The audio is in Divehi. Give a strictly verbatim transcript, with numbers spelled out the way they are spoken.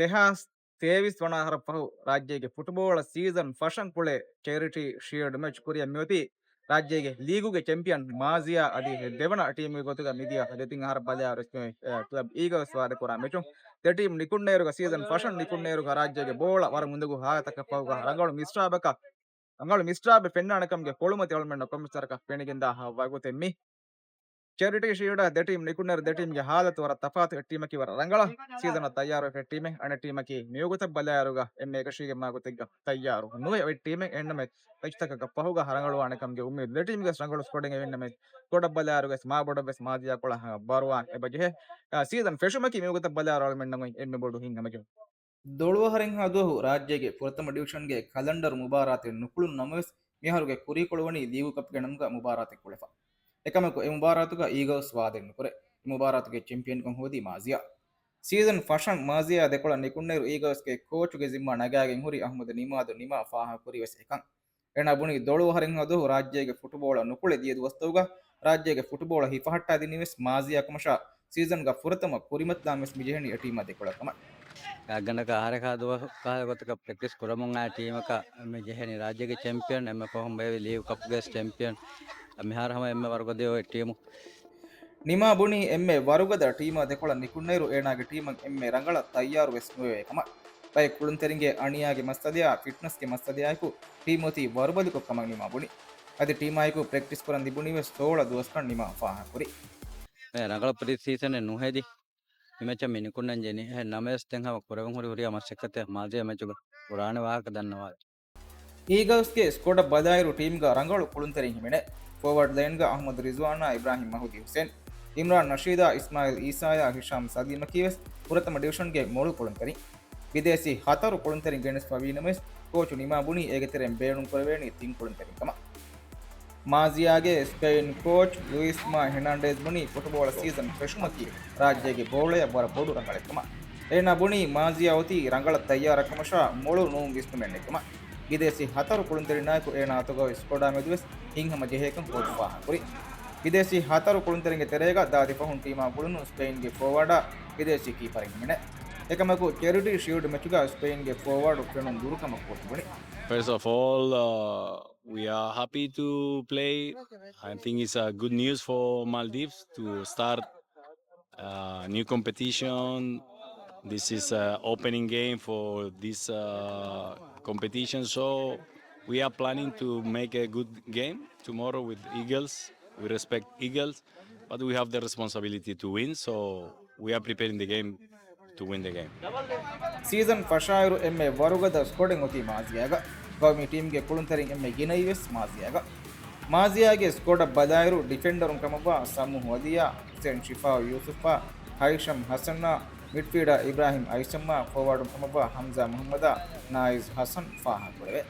ދެހާސް ތޭވީސް ވަނަ އަހަރަށް ފަހު ރާއްޖޭގެ ފުޓުބޯޅަ ސީޒަން ފަށަން ކުޅޭ ޗެރިޓީ ޝީލްޑް މެޗް ކުރިއަށް މިއޮތީ ރާއްޖޭގެ ލީގުގެ ޗެމްޕިއަން މާޒިޔާ އަދި ދެވަނަ ޓީމުގެ ގޮތުގަ މިދިޔަ ދެތިން އަހަރަށް ބަލާއިރު ކްލަބް އީގަލްސް ވާދަކުރާ މެޗުން ދެ ޓީމް ނިކުންނައިރުގަ ސީޒަން ފަށަން ނިކުންނައިރުގަ ރާއްޖޭގެ ބޯޅަ ވަރަށް އުނދަގޫ ހާލަތަކަށް ފަހުގަ ރަނގަޅު މިސްރާބަކަށް ރަނގަޅު މިސްރާބެއް ފެންނާނެކަމުގެ ކޮޅުމަތި އަޅުމެންނަށް ކޮމިސަރަކަށް ފެނިގެންދާ ވަގުތެއް މި. ޗެރިޓީ ޝީލްޑަށް ދެ ޓީމް ނިކުންނައިރު ދެ ޓީމްގެ ހާލަތު ވަރަށް ތަފާތު. އެއް ޓީމަކީ ވަރަށް ރަނގަޅަށް ސީޒަނަށް ތައްޔާރުވެފަ ޓީމެއް، އަނެއް ޓީމަކީ މިވަގުތަށް ބަލާއިރުގަ އެންމެ އެކަށީގެންވާ ގޮތެއްގަ ތައްޔާރު ނުވެ އޮތް ޓީމެއް. އެހެންނަމަވެސް މެޗްތަކަކަށް ފަހުގަ ރަނގަޅުވާނެކަމުގެ އުއްމީދު ދެ ޓީމްގެ ރަނގަޅު ސްކޮޑެއް އެހެންނަމަވެސް ސްކޮޑަށް ބަލާއިރުގަސް މާ ބޮޑަށްވެސް މާޒިޔާ ކޮޅަށް ބަރުވާން އެބަޖެހޭ. ސީޒަން ފެށުމަކީ މިވަގުތަށް ބަލާއިރު އަޅުމެންނަށް އޮތް އެންމެ ބޮޑު ހިތްހަމަޖެހުން. ދޮޅު އަހަރެއްހާ ދުވަހު ރާއްޖޭގެ ފުރަތަމަ ޑިވިޝަންގެ ކަލަންޑަރު މުބާރާތެއް ނުކުޅުނު ނަމަވެސް، މިއަހަރުގެ ކުރީކޮޅު ވަނީ ލީގު ކަޕްގެ ނަމުގަ މުބާރާތެއް ކުޅެފަ. އެކަމަކު، އެ މުބާރާތުގަ އީގަލްސް ވާދައެއް ނުކުރޭ. އެ މުބާރާތުގެ ޗެމްޕިއަންކަން ހޯދީ މާޒިޔާ. ސީޒަން ފަށަން މާޒިޔާ ދެކޮޅަށް ނިކުންނައިރު އީގަލްސްގެ ކޯޗުގެ ޒިންމާ ނަގާގެން ހުރި އަހްމަދު ނިމާދު ނިމާ ފާހަގަކުރީވެސް އެކަން. އޭނާ ބުނީ ދޮޅު އަހަރެއްހާ ދުވަހު ރާއްޖޭގެ ފުޓުބޯޅަ ނުކުޅެ ދިޔަ ދުވަސްތަކުގަ ރާއްޖޭގެ ފުޓުބޯޅަ ހިފަހައްޓާދިނީވެސް މާޒިޔާ ކަމަށާ، ސީޒަންގަ ފުރަތަމަ ކުރިމަތިލާންވެސް މިޖެހެނީ އެ ޓީމާ ދެކޮޅަށް ކަމަށް. ގާތްގަނޑަކަށް އަހަރެއްހާ ދުވަހު ކަހަލަ ގޮތަކަށް ޕްރެކްޓިސް ކުރަމުން އައި ޓީމަކަށް މި ޖެހެނީ ރާއްޖޭގެ ޗެމްޕިއަން، އެންމެ ފަހުން ބޭއްވި ލީގް ކަޕްގެ ޗެމްޕިއަން، މިހާރު ހަމަ އެންމެ ވަރުގަދަ އޮތް ޓީމު. ނިމާ ބުނީ އެންމެ ވަރުގަދަ ޓީމާ ދެކޮޅަށް ނިކުންނައިރު އޭނާގެ ޓީމަށް އެންމެ ރަނގަޅަށް ތައްޔާރުވެސް ނުވެވޭ ކަމަށް. ބައެއް ކުޅުންތެރިންގެ އަނިޔާގެ މައްސަލަޔާ ފިޓްނަސްގެ މައްސަލަޔާއެކު ޓީމް އޮތީ ވަރުބަލިކޮށް ކަމަށް ނިމާ ބުނި. އަދި ޓީމާއެކު ޕްރެކްޓިސް ކުރަން ލިބުނީވެސް ސޯޅަ ދުވަސްކަން ނިމާ ފާހަގަކުރި. އެ ރަނގަޅު ޕްރީ ސީޒަނެއް ނުހެދި މި މެޗަށް މި ނިކުންނަން ޖެހެނީ. އެހެން ނަމަވެސް ދެން ހަމަ ކުރެވެން ހުރި ހުރިހާ މަސައްކަތެއް މާޒީ މެޗުގަ ކުރާނެ ވާހަކަ ދަންނަވާލެ. އީގަލްސްގެ ސްކޮޑަށް ބަލާއިރު ޓީމްގަ ރަނގަޅު ކުޅުންތެރިން ހިމެނޭ. ފޯވާޑް ލައިންގަ އަހްމަދު ރިޒްވާނާ، އިބްރާހިމް މަހުދީ ހުސެން، އިމްރާން ނަޝީދާ، އިސްމާއިލް އީސާޔާ، ހިޝާމް ސަލީމަކީވެސް ފުރަތަމަ ޑިވިޝަންގެ މޮޅު ކުޅުންތެރިން. ބިދޭސީ ހަތަރު ކުޅުންތެރިން ގެނެސްފަ ވީނަމަވެސް، ކޯޗު ނިމާ ބުނީ އޭގެ ތެރެއިން ބޭނުންކުރެވޭނީ ތިން ކުޅުންތެރިން ކަމަށް. މާޒިޔާގެ ސްޕެއިން ކޯޗް ލުއިސް މާ ހެނާންޑޭޒް ބުނީ ފުޓުބޯޅަ ސީޒަން ފެށުމަކީ ރާއްޖޭގެ ބޯޅަޔަށް ވަރަށް ބޮޑު ރަނގަޅެއްކަމަށް. އޭނާ ބުނީ މާޒިޔާ އޮތީ ރަނގަޅަށް ތައްޔާރަށްކަމަށާ މޮޅު ނޫން ވިސްނުމެއް ނެތްކަމަށް. ބިދޭސީ ހަތަރު ކުޅުންތެރިންނާއެކު އޭނާ އަތުގައި ސްކޮޑާ މެދުވެސް ހިތްހަމަ ޖެހޭކަން ކޯޗު ފާހަގަކުރި. ބިދޭސީ ހަތަރު ކުޅުންތެރިންގެ ތެރޭގަ ދާދި ފަހުން ޓީމާ ގުޅުނު ސްޕެއިންގެ ފޯވާޑާ ބިދޭސީ ކީޕަރެއް ހިމެނޭ. އެކަމަކު، ޗެރިޓީ ޝީލްޑް މެޗުގަ ސްޕެއިންގެ ފޯވާޑު ފެނުން ދުރުކަމަށް ކޯޗު ބުނި. First of all, uh, we are happy to play. I think it's a good news for Maldives to start a new competition. This is a opening game for this, uh, competition, so we are planning to make a good game tomorrow with Eagles. We respect Eagles, but we have the responsibility to win, so we are preparing the game to win the game. ސީޒަން ފަށާއިރު އެންމެ ވަރުގަދަ ސްކޮޑެއް އޮތީ މާޒިޔާގަ. ގައުމީ ޓީމްގެ ކުޅުންތެރިން އެންމެ ގިނައީވެސް މާޒިޔާގަ. މާޒިޔާގެ ސްކޮޑަށް ބަލާއިރު، ޑިފެންޑަރުން ކަމަށްވާ ސަމޫހު އަލީއާ، ހުސެން ޝިފާއު ޔޫސުފާ، ހައިޝަމް ހަސަންއާ، މިޑްފީލްޑަރ އިބްރާހިމް އައިސަމްއާ، ފޯވާޑުން ކަމަށްވާ ހަމްޒާ މުހައްމަދާ، ނާއިޒް ހަސަން ފާހަގަކުރެވޭ.